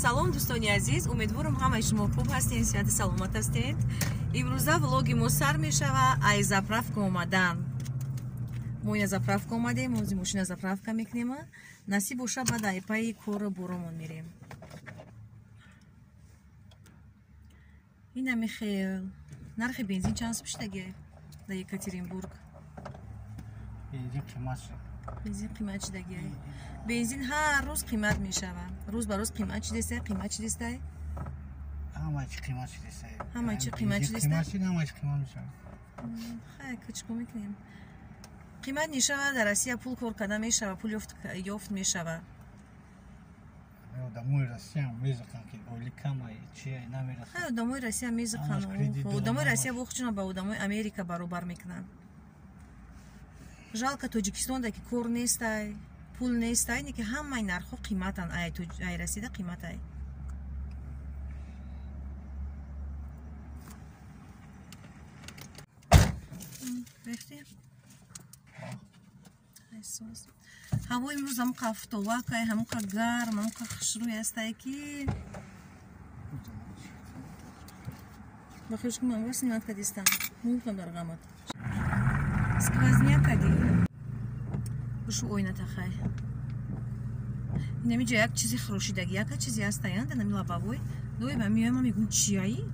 Салом дӯстони азиз, умедворам ҳамаи шумо хуб ҳастед, сиҳати саломат ҳастед. Имрӯза влоги мо сар мешава ай заправка омадан. Мо ина заправка омадем, ози мошина заправка мекунем. Насиб боша, баъд ай пайи корро боромон мерем. Ина михел. Нархи бензин чанд сум шидаги дар Екатеринбург? Бензин қимат шуд. Бензин қимат шидаги. Бензин ҳар рӯз қимат мешавад. Рӯз ба рӯз қимат шидестай, қимат шидестай. Ҳама чи қимат шидестай. Ҳама чи қимат шидестай. Қимат шид, ҳама чи қимат мешавад. Хай, чикор мекунем? Қимат мешавад, дар Россия пул кор карда мешавад, пул ёфт мешавад. Одамои Россия мезиқанд, ки оили камай, чи намерасад. Хай, одамои Россия мезиқанд. Одамои Россия вохчуна ба одамои Америка баробар мекунанд. Жалко Тоҷикистонда ки кор нестай, пул нестай, не ки ҳамаи нархҳо қиматанд, ай Россияда қиматай. Рехти? Ҳаво имрӯз ҳамуқа афтовакай, ҳамуқа гарм, ҳамуқа хушрӯй ҳастай ки ба хӯш ман вас снимат кадистам. Мумкин дар ғамат. Сквозняк кади. Бушу ойна тахай. Инами ҷа як чизи хӯрошидаги, яка чизи ҳастай, анда нами лабавой. Дой ба меоям, ман мегӯм чияи?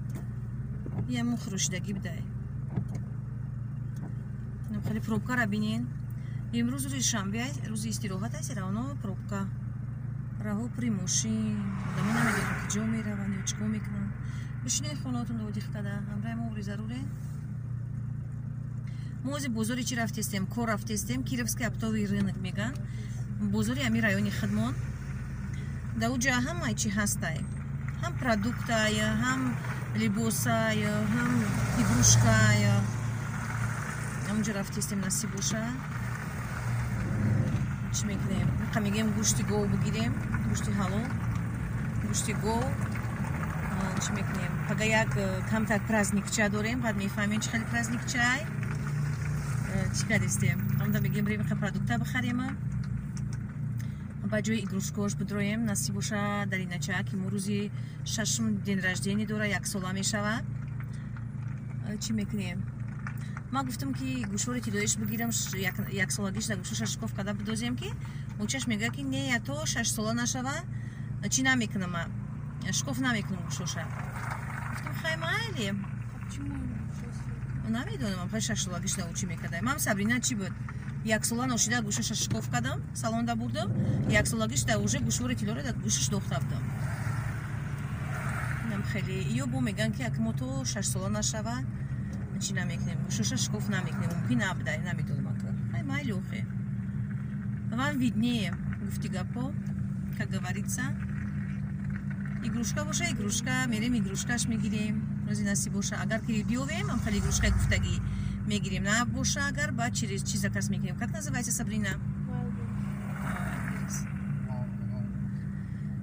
Ямон хӯрошидаги бидай. Инам хеле пробкара бинен. Имрӯз рӯзи шанбе, рӯзи истироҳат аст, равно пробка. Раҳо пури мошин. Одамо намедонанд куҷо мераванд ё чӣ кор мекунанд. Бишинед хонаотонро одиқ када, ҳамраи мо ури заруре. Мо ози бозори чӣ рафтестем? Кор рафтестем, Кировский оптовый рынок меган. Бозори ҳами райони хидмон. Дар уҷа ҳамаи чӣ ҳастай. Ҳам продуктай, ҳам либосай, ҳам игрушкай. Ҳамунҷо рафтестем, насиб боша. Чӣ мекунем? Қа мегӯем гӯшти гов бигирем, гӯшти ҳалол, гӯшти гов. Чӣ мекунем? Пага як камтар праздникча дорем, баъд мефаҳмем чӣ хеле праздникчай. Чӣ кардистем? Ҳамда мегӯем бирем қа продукта бихарем. Ба ҷои игрушкош бидроем, насиб боша дар инача ки мо рӯзи шашум день рождения дора, яксола мешава. Чӣ мекунем? Ман гуфтам ки гӯшвори тиллоиш бигирам, яксолагиш дар гӯшвор шашкоф карда бидозем, ки очаш мегӯяд ки не, то 6 сола нашава чӣ намекунам, шкоф намекунам гӯшоша. Гуфтам хай майли. Намедонам, хай 6 солагиш да чӣ мекарда. Ман Сабрина чӣ буд? Яксола ношида гӯшаша шкоф кардам, салонда бурдам, яксолагиш да уже гӯшвори тиллоро дар гӯшаш дохта будам. Инам хеле ё бо мегӯянд ки як мо то 6 сола нашава чӣ намекунем, гӯшаша шкоф намекунем, мумкин набудай, намедонам ака. Хай майли охе. Вам виднее, гуфти гапо, как говорится. Игрушка боша, игрушка, мерем игрушкаш мегирем. Рӯзи насиб боша, агар ки биёвем, ам хеле игрушкаи гуфтагӣ мегирем. На боша, агар баъд через чиз заказ мекунем. Как называется, Сабрина?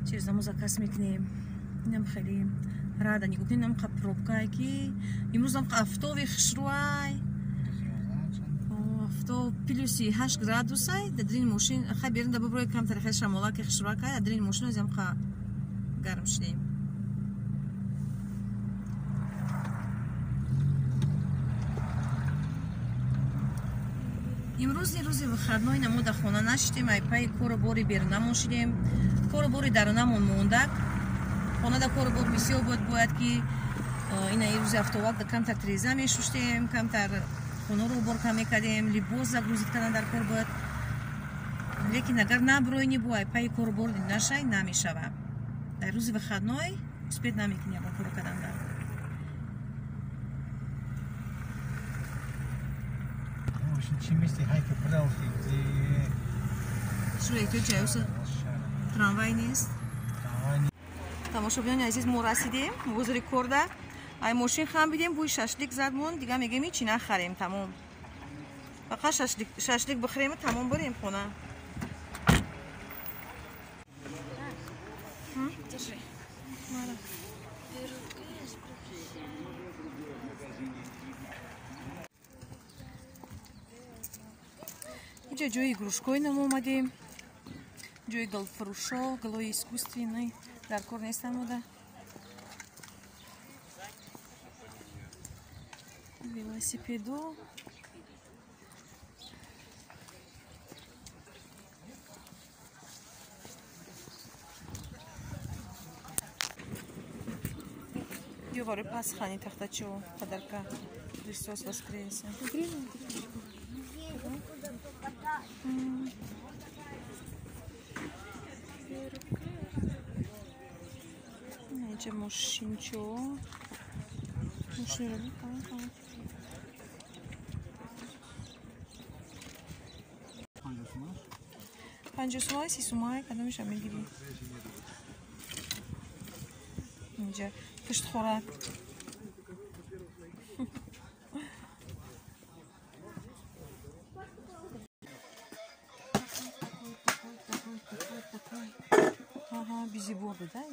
Через намо заказ мекунем. Инам хеле рада нигоҳ кунед, намқа пробкае ки имрӯз намқа афтоби хушрӯай. Афтоб плюси 8 градусай, дар дрини мошин хай берун да биброи камтар хел шамолаки хушрӯакай, дар дрини мошин ози амқа гарм шудем. Имрӯз рӯзи выходной намо дар хона нашидем, ай пайи кору бори берунамон шидем. Кору бори дарунамон мондак. Хонада кору бор бисёр буд, бояд ки ина рӯзи афтобак камтар треза мешуштем, камтар хонаро уборка мекардем, либос загрузить кардан дар кор буд. Лекин агар наброини бо ай пайи кору бор нашай намешава. Дар рӯзи выходной успеть намекунӣ ягон кору кардан дар. Чӣ мисли ҳайки пурафти. Шуро эҳтиёҷ ҷаюса трамвай нест. Тамошобинони азиз, мо расидем бозори корда. Ай мошин хам бидем, бӯи шашлик задмон, дига мегӯем ҳечи нахарем, тамом. Фақат шашлик бихӯрем, тамом, бурем хона. Держи. Инҷа ҷои игрушкои нам омадем. Ҷои гулфурӯшо, гулои искусственный дар кор нестан мода. Велосипеду. Ё барои пасхани тахтачо подарка. Христос воскресе. Инҷа мошинчо. Мошинро 50 сумай, 30 сумай, кадомиша мегирӣ? Инҷа пуштхӯрак. Ага, бизиборды, да?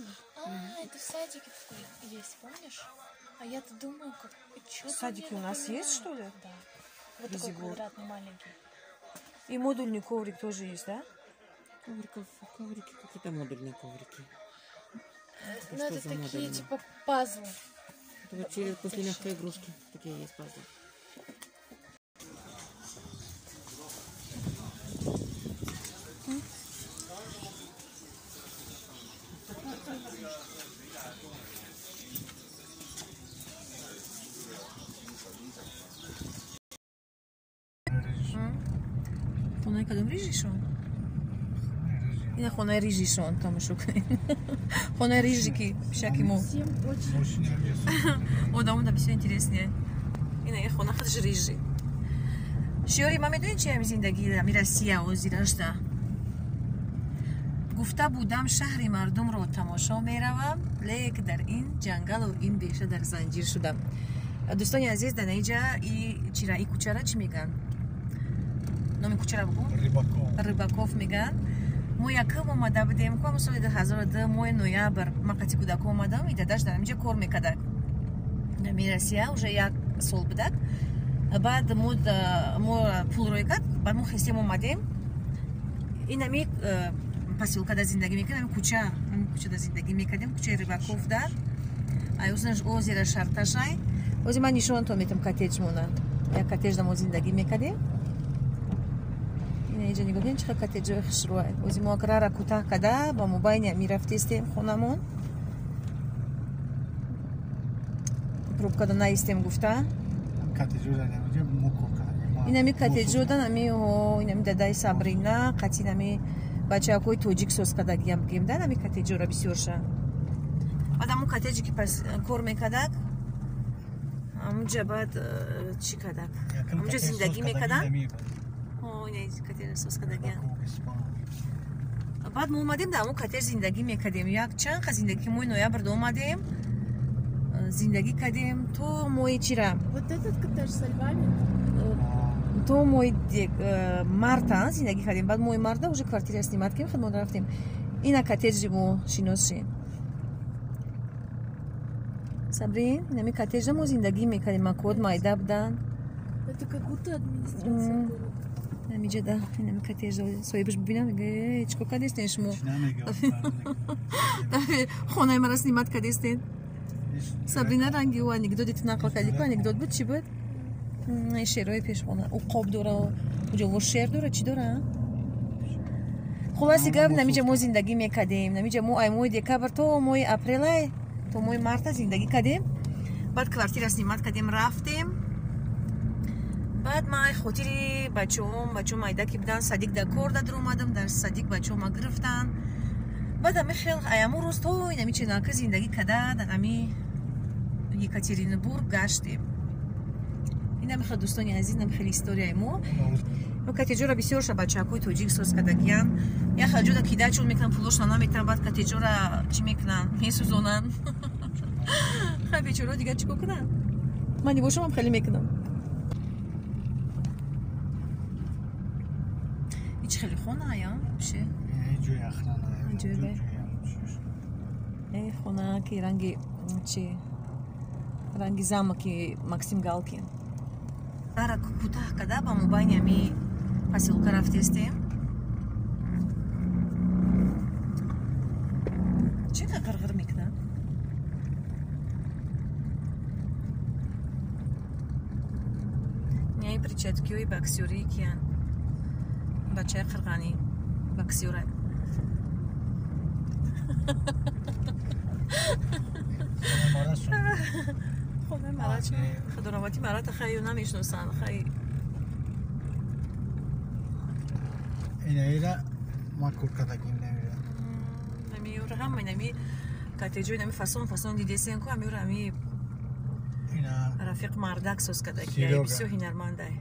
А, это в садике такой есть, помнишь? А я-то думаю, как... В садике у нас есть, что ли? Да. Вот такой квадратный маленький. И модульный коврик тоже есть, да? Коврики, какие-то модульные коврики. Ну, это такие, модульные? Типа пазлы. Это вот через, после мягкой игрушки такие есть пазлы. Хонаи кадом рижишон? Ина хонаи рижишон тамошо кунед. Хонаи рижики пишаки мо. Одамода бисёр интересне. Ина я хона худаш рижи. Шиёри ма медонед чи ҳами зиндагӣ ами Россия озирашда? Гуфта будам шаҳри мардумро тамошо меравам, лек дар ин ҷангалу ин беша дар занҷир шудам. Дӯстони азиз, дар наиҷа и чира и кӯчара чӣ мегӯянд? Номи кӯчара бугӯ? Рыбаков мегӯянд. Мо якум омада будем, ку соли 2002 моҳи ноябр ман қати кӯдако омадам, и дадаш дар ҳаминҷа кор мекардак. Дар Россия уже як сол будак. Баъд мо пул рӯй кард, баъд мо хестем омадем. Ин ҳами посёлкада зиндагӣ мекардем, ҳами кӯча, ҳами кӯчада зиндагӣ мекардем, кӯчаи Рыбаков дар. Ай озера Шарташай. Ози ман нишонатон метам коттеҷмона. Як коттеҷда мо зиндагӣ мекардем. Ина иҷа нигоҳ кунед, чӣ қадр коттеҷҳои хушрӯай. Ози мо акрара кӯтаҳ када ба мобайни мерафтестем хонамон. Пробкада наистем гуфта. Инами коттеҷодан ами инами дадаи Сабрина, қати инами бачаҳои тоҷик соз кардагиям бигем да, ами коттеҷора бисёрша. Баъд ҳамун коттеҷе ки пас кор мекардак, ҳамунҷа баъд чӣ кардак? Ҳамунҷа зиндагӣ мекарданд. Баъд мо омадем дар ҳамон коттеҷ зиндагӣ мекардем. Як чанд қа зиндагӣ моҳи ноябр омадем, зиндагӣ кардем то моҳи чира? Вот этот коттедж со львами? То моҳи марта зиндагӣ кардем. Баъд моҳи марта уже квартира снимать кардем, худмон рафтем. Ина коттеҷи мо шинос шем. Сабрин, инами коттеҷда мо зиндагӣ мекардем. Макод майда буданд. Это как будто администрация города. Ҳамиҷада инами коттеҷ соҳибаш бибинам, мега, чӣ кор кардестен шумо? Хонаи маро снимать кардестен. Сабрина ранги ӯ анекдоти ту нақл кардӣ ку, анекдот буд, чӣ буд? Шерои пешхона. Уқоб дора, куҷо шер дора, чӣ дора? Хулоси гап, намиҷа мо зиндагӣ мекардем. Намиҷа мо ай моҳи декабр то моҳи апрелай, то моҳи марта зиндагӣ кардем. Баъд квартира снимать кардем, рафтем. Баъд ман хотири бачаҳом, бачаҳом майда ки буданд, садик дар кор дар омадам, дар садик бачаҳома гирифтанд. Баъд ами хел аяму рӯз то инами чинака зиндагӣ када дар ами Екатеринбург гаштем. Инами хел дӯстони азиз, инами хел историяи мо. Мо коттеҷора бисёр ша бачаҳакои тоҷик соз кардагиянд. Як хел ҷода кидачон мекунанд, пулошона наметаванд, баъд коттеҷора чӣ мекунанд? Месӯзонанд. Хай бечораҳо дигар чӣ кор кунанд? Ман нибошамам хеле мекунам. Ич хеле хона я вообще? Ҷои охрана. Ҷои хона ки ранги чи ранги замоки Максим Галкин. Дара кӯтаҳ када ба мобайни ами посёлка рафтестем. перчаткиҳои боксёрии киян? Бачаи қирғанӣ боксёра. Хонаи марат, худоравати марата хай намешиносанд, хай. Инаира ма кор кардагим намира. Намиёра ҳама нами коттеҷои нами фасон фасон дидесен ку амиёра ами рафиқ мардак соз кардаги, бисёр ҳунармандай.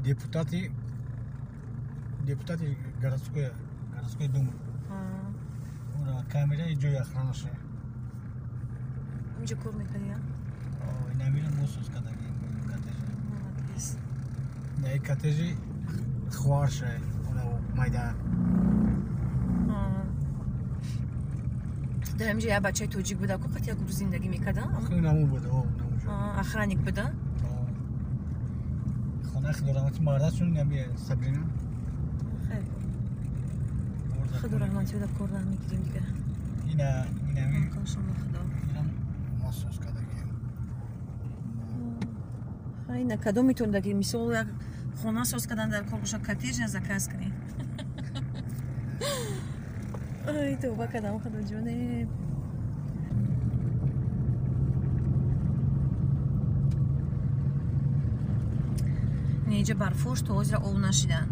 Депутати городской дума. Ура камераи ҷои охранаша. Инҷо кор мекардия? Инамира мо соз кардаги коттеҷи. Инаи коттеҷи хоҳарша майда. Дар ҳаминҷо як бачаи тоҷик буда ку қат як рӯз зиндагӣ мекарда? Наму буда. Охранник буда? Хонаи худораҳмати мардашон нами Сабрина. Хеле. Худораҳматида кор намегирем дига. Ина инами. Кошома худо. Ина мо соз кардагем. Ина кадом метавондаги мисол як хона соз кардан дар кор боша коттеҷ заказ кунед. Ай, тавба кардам, худоҷоне. Иҷа барфош то озира об нашидан.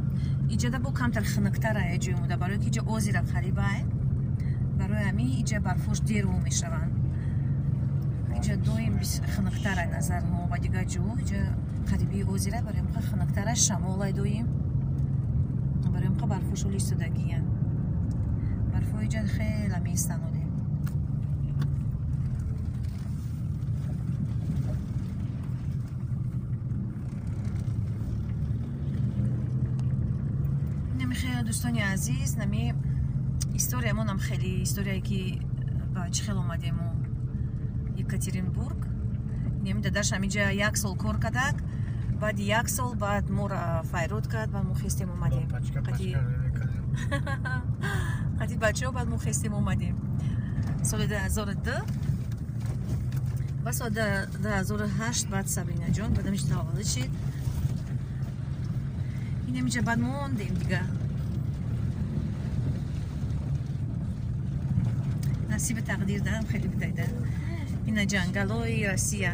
Иҷада бо камтар хунуктара ҷой муда, барое ки иҷа озира қарибай. Барои ҳамин иҷа барфош дер об мешаванд. Иҷа доим хунуктара назар ба дигар ҷо, иҷа қарибии озира, барои ҳамин хунуктара, шамолай доим. Барои ҳамин барфош оли истодагиянд. Барфҳои иҷа хеле меистанд оли. Инами хеле дӯстони азиз, нами историямонам хеле историяе ки ба чӣ хел омадему Екатеринбург. Инами дадаш ҳаминҷа як сол кор кардак, баъди як сол баъд моро файрод кард, баъд мо хестем омадем. Қати бачаҳо баъд мо хестем омадем. Соли 2002 ба соли 2008 баъд Сабринаҷон баъд ҳаминҷа таваллуд шид. Инаминҷа баъд мондем дига. Насиби тақдир даам хеле будайда. Ина ҷангалои Россия.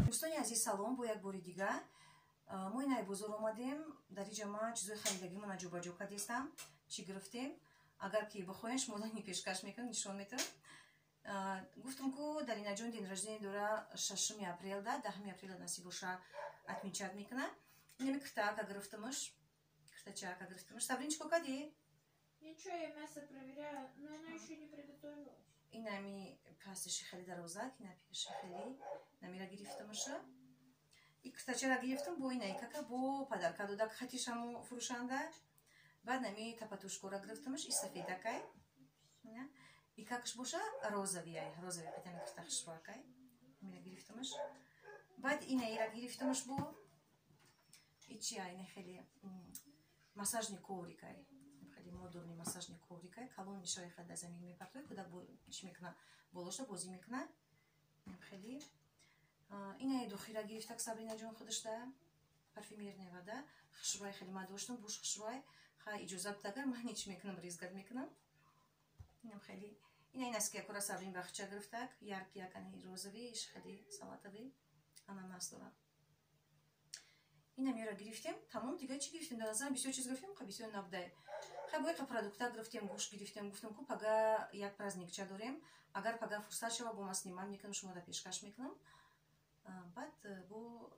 Дӯстони азиз, салом бо як бори дига. Мо инаи бозор омадем. Дар иҷа ма чизои харидагимона ҷобаҷо кардестам. Чӣ гирифтем? Агар ки бихоҳем, шумо дани пешкаш мекунам, нишон метавам. Гуфтам ку дар инаҷон день рождения дора 6 апрелда, 10 апреля насиб боша отмечать мекунад. Инами киртаака гирифтамаш. Киртачаака гирифтамаш. Сабрин, чӣ кор кардӣ? Ничего, я мясо проверяю, но оно еще не приготовилось. Инами пастиши хеле дарозак, ина пеши хеле намира гирифтамаша. И киртачара гирифтам бо инаи кака бо подарка додак хатишаму фурӯшанда. Баъд нами тапатушкора гирифтамаш и сафедакай. И какш боша розовиай, розовый катами кирта хушрӯакай. Мира гирифтамаш. Баъд инаира гирифтамаш бо и чия ина хеле массажный коврикай. Хеле модульный массажный коврикай. Калон мешавай хел дар замин мепартои, кӯдак чӣ мекуна? Болоша бозӣ мекуна. Хеле инаи духира гирифтак Сабринаҷон худашда парфюмерная вода. Хушрӯай хеле ма доштам, буш хушрӯай. Ха иҷоза бидагар ман ҳеч мекунам, резгат мекунам. Инам хеле инаи наскиякора Сабрин бахча гирифтак, яркий як ани розовый, иш хеле салатовый, ананас дорам. Инам ёра гирифтем, тамом дига чӣ гирифтем? Дар назарам бисёр чиз гирифтем, ха бисёр набудай. Хай бояд продукта гирифтем, гӯшт гирифтем, гуфтем ку пага як праздникча дорем. Агар пага фурсат шава бо ма снимат мекунам, шумо да пешкаш мекунам. Баъд бо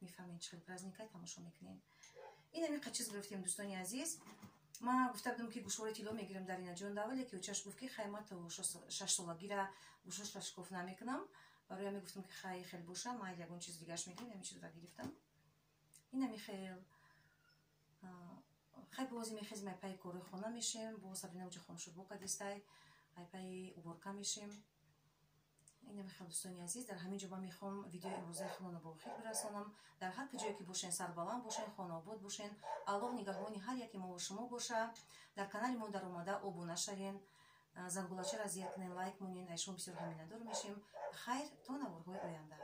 мефаҳмем чӣ хел праздникай тамошо мекунем. Инами қа чиз гирифтем, дӯстони азиз. Ма гуфта будам ки гӯшвори тилло мегирам дар инаҷон да, вале ки очаш гуфт ки хай ма то 6 солагира гӯшошро шикоф намекунам. Барои ҳамин гуфтам ки хай хел боша, майли ягон чиз дигаш мекунем, ҳамин чизро гирифтам. Инами хел хай бози мехезем, ай пайи кори хона мешем, бо Сабрина уҷа хоншурбо кардистай, ай пайи уборка мешем. Инами хел дӯстони азиз, дар ҳамин ҷо ман мехоҳам видеои имрӯзаи худро ба охир бирасонам. Дар ҳар ҷое ки бошен, сарбаланд бошен, хонаобод бошен. Аллоҳ нигаҳбони ҳар яке мо ва шумо боша. Дар канали мо даромада обуна шавен, зангулачаро зер кунен, лайк монен. Ай шумо бисёр ҳам миннатдор мешем. Хайр, то наворҳои оянда.